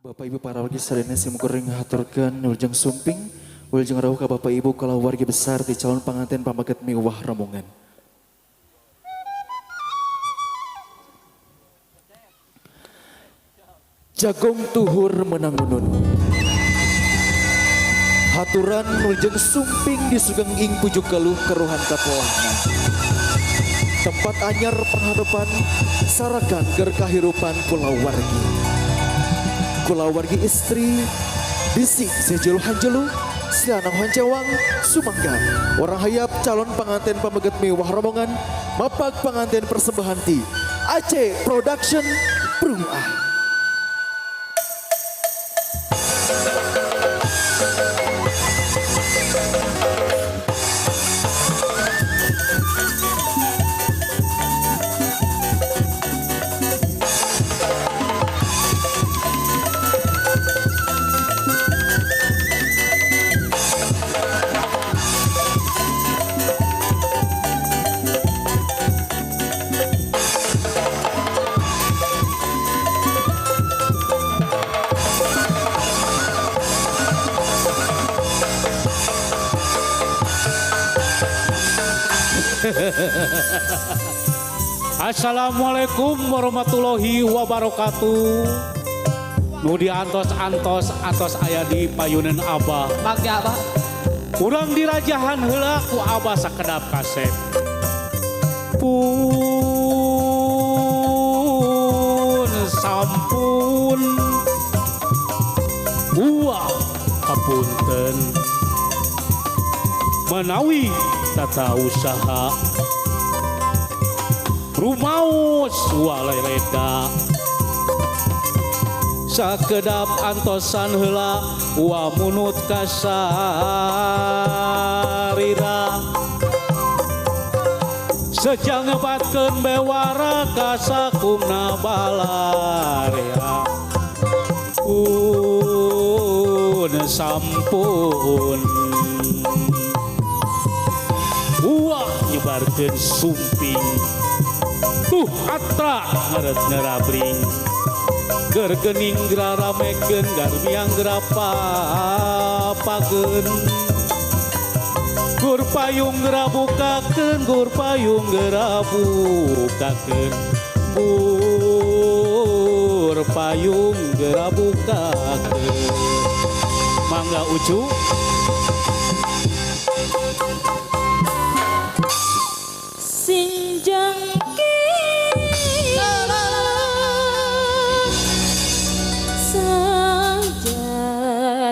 Bapak Ibu para wargi sadayana, simkuring ngahaturkeun wilujeng sumping, wilujeng rawuh ka Bapak Ibu kulawargi besar di calon panganten pameget miwah rombongan. Jagong tuhur menang munun. Haturan wilujeng sumping di sugeng ing pujuk galuh keruhan katelahna. Tempat anyar pengharapan sarakan ger kahirupan kulawargi. Kulawargi istri bisi sejelu hanjelu silanang honcewang sumangga orang hayap calon pengantin pameget mewah rombongan mapak pengantin persembahan ti Aceh Production Prungah. Assalamualaikum warahmatullahi wabarakatuh. Nu diantos-antos antos aya di payunan Abah. Bagja Abah. Urang dirajahan heula ku Abah sakedap kasep. Pun sampun buah hapunten menawi tata usaha rumaos walereda sakedap antosan heula wa munut kasarira sejang ngebatkeun bewara kasakumna balarea pun sampun uang nyebarkeun sumping tuh atra ngeret ngerabring gergening graramekeun garmiang grapapageun gur payung grabukakeun gur payung grabukakeun gur payung grabukakeun mangga Ucu. Sinjang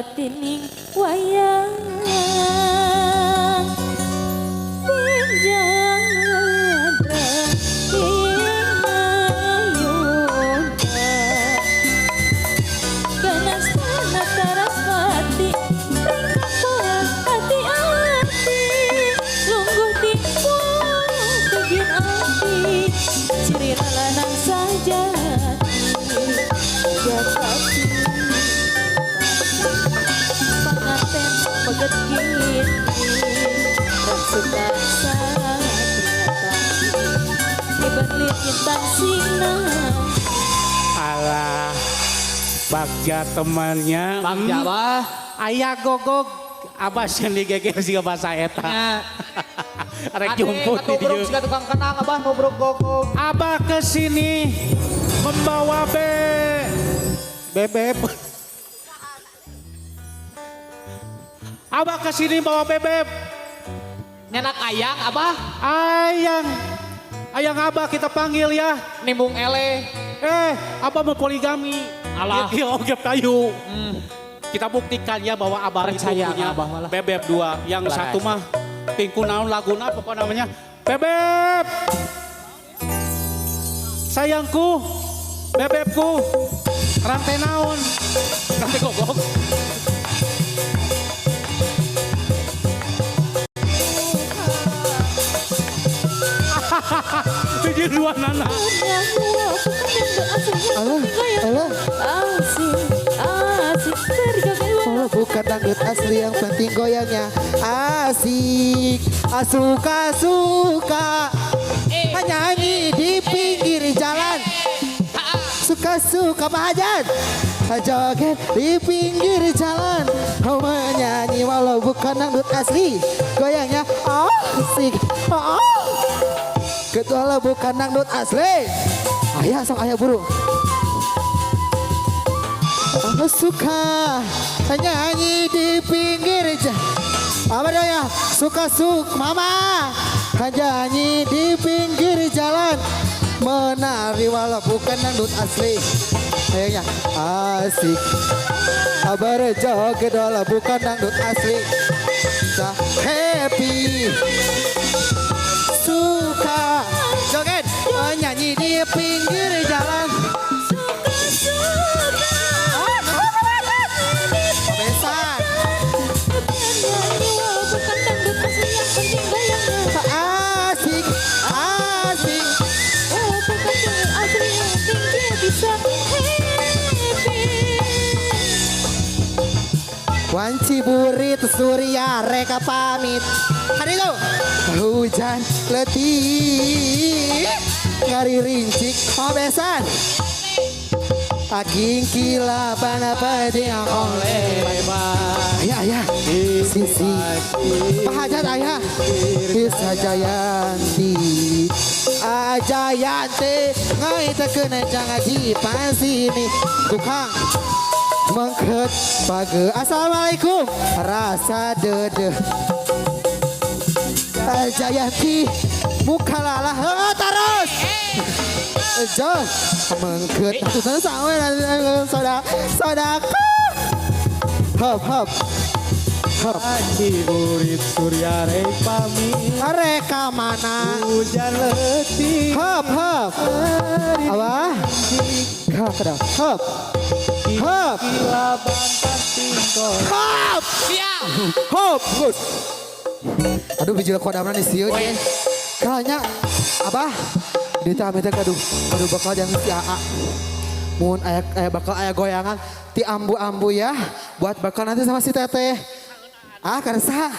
sajatining wayang pinjang ing mayunda ganas tanah Saraswati ringkapal hati-hati lungguh timpun tegin ati ciri lanang sajati jatati panganten peget kini rasukan satria iban intan sinang. Alah bagja temannya. Bagja Abah. Ayah gogog Abah sieun digeger siga basa eta. Arek jumput di dieu. Siga tukang kenang Abah nubruk gogog. Abah kesini membawa bebek. Abah kesini bawa bebek. Nyenak ayang Abah. Ayang. Ayang Abah kita panggil ya. Nimbung ele. Abah mau poligami. Alah. Iya, oke kayu. Kita buktikan ya bahwa Abah percaya itu punya Abah malah. Bebek dua. Yang Belas. Satu mah pingku naon laguna pokok namanya. Bebek. Sayangku, bebekku, rantai naon, rantai gogok. Tujuh dua nana. Alah, alah. Oh, bukan dangdut asli yang penting goyangnya asik. Suka-suka nyanyi di pinggir jalan. Suka-suka Pak Hajat. Joget di pinggir jalan, menyanyi walau bukan dangdut asli, goyangnya asik. Oh, kecuali bukan dangdut asli. Ayah sok ayah buru. Aku suka nyanyi di pinggir jalan. Apa dong ya? Suka suka mama nyanyi di pinggir jalan, menari walau bukan dangdut asli. Kayaknya asik. Kabar joget walau bukan dangdut asli. Happy. Suka joget nyanyi di pinggir jalan. Suka-suka Besan. Nyanyi walau bukan dangdut asli, yang penting goyangnya asik, asik. Walau bukan dangdut asli, yang penting dia bisa happy. Wanci burit surya reka pamit. Hari itu hujan letih ngari rincik obesan. Aking kilaban apa dia oleh. Ayah ayah sisi Pak Hajat ayah Bisa Jayanti Ajayanti ngai tekena jangan di sini tukang mengket page. Assalamualaikum rasa dede Jayanti muka lalah oh, terus Jos mengket sodako hop hop hop. Ciburit surya rek pamit reka mana hujan letih hop hop apa hop hop hop hop good. Aduh bijil kodamna nih sieun ye. Kalanya apa di teh aduh aduh bakal jangan si AA mun aya bakal aya goyangan ti ambu-ambu ya buat bakal nanti sama si teteh. Ah kersa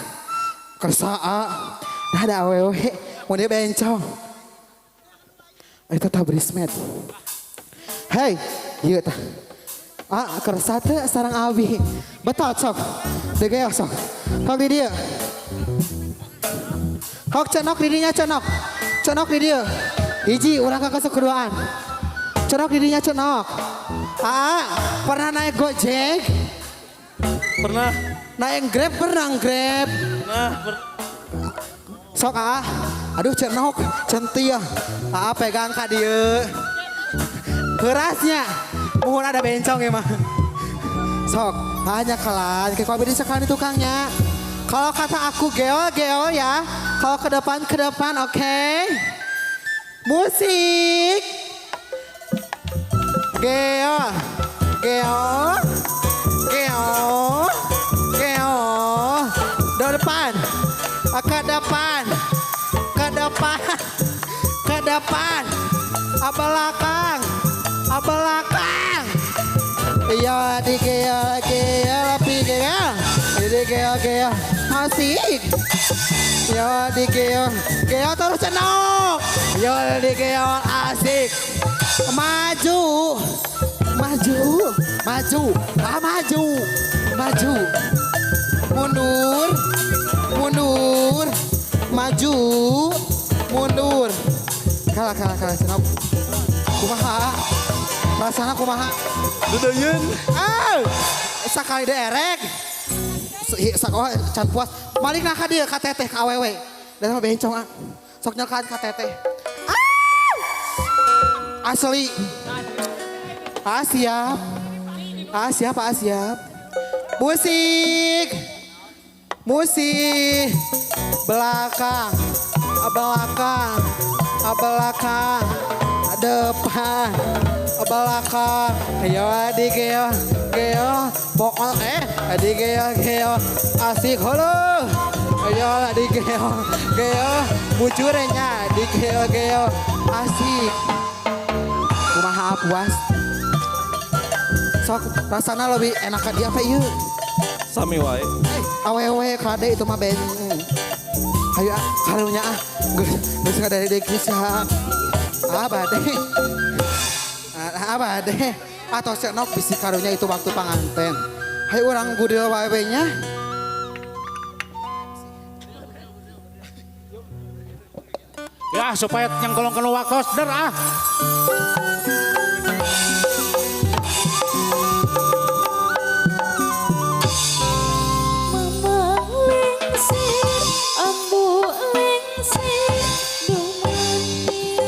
kersa a nah ada awewe mun dia bencong eta tah brismed. Hei ieu tah ah kersa teh sareng abi betul sok degeok sok kok di dieu kok cenok di dinya cenok cenok di dieu hiji urang ka kesekeduaan cenok di dinya cenok. Ah pernah naik Gojek? Pernah. Naik Grab pernah Grab? Pernah. Sok ah aduh cenok centil ah pegang ka dieu kerasnya mohon ada bencong ya mah sok hanya kelan ke kopi di sekali tukangnya. Kalau kata aku geol geol ya, kalau ke depan oke. Okay? Musik geol geol geol geol depan ke depan ke depan ke depan belakang belakang. Iya di geol geol pi geol di geol geol asik. Yo di geol geol terus cenok. Yo di geol asik. Maju maju maju ah maju maju mundur mundur maju mundur. Kalah kalah kalah cenok. Kumaha rasana kumaha Dudayeun. Ah sakali derek sakola can puas balik nah ka dieu ka teteh ka awewe dan bencong ah sok nyelkan ka teteh. Ah asli ah siap ah siap ah siap. Musik musik belakang belakang belakang depan belakang yo di geo geo pokok di geo geo asik holo yo di geo geo bucurnya di geo geo asik. Kumaha puas sok rasana lebih enakan dia apa ieu sami wae awewe kade itu mah ben ayo karunya ah geus ngadari deui kisah ah bade ah bade Atau senok bisi karunya itu waktu panganten. Hai urang gudel wae we nya. Ya supaya nyengkolong kena waktos der ah. Mama lengser, ambu lengser, dumani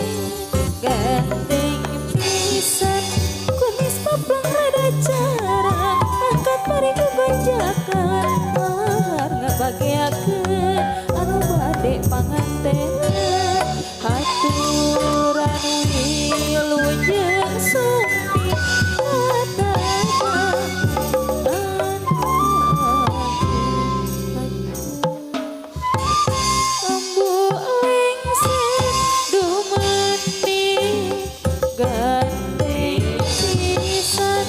gandeng pisan, kumis paplang rada jarang, angkat bari kegonjakan, mahar ngabageakeun anu bade pangantenan, haturan wilujeng sumping katata anu ambu lengser dumani gandeng pisan,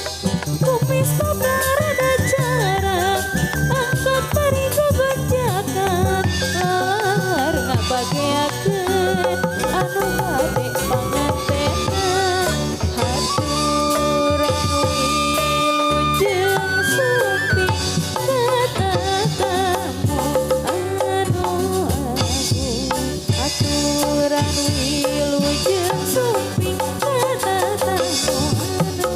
kumis paplang rada jarang, angkat bari gogonjakan, lahar ngabageakeun anu bade pangantenan, haturan wilujeng sumping katatamu anu agung, haturan wilujeng sumping katatamu anu.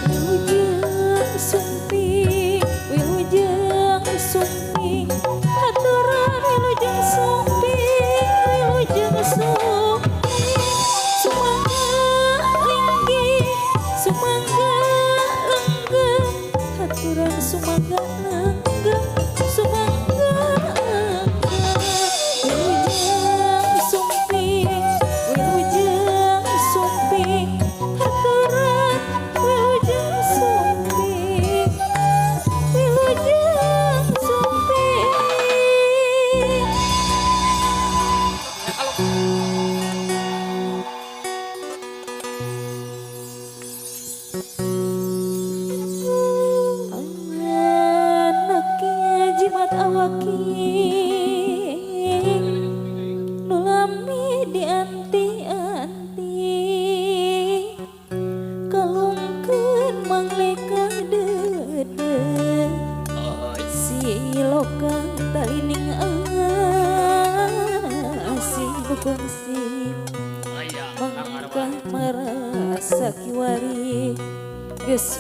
Wilujeng sumping, wilujeng sumping, haturan wilujeng sumping, wilujeng sumping, sumangga linggih, sumangga lenggeng, haturan sumangga lenggeng, sumangga lenggeng, wilujeng sumping, wilujeng sumping, haturan wilujeng sumping, wilujeng sumping. Anaknya jimat awaki nu lami dianti-anti, kalungkeun mangleka deudeuh, si lokang talining asih nu kongsi, mangkah marasa kiwari geus.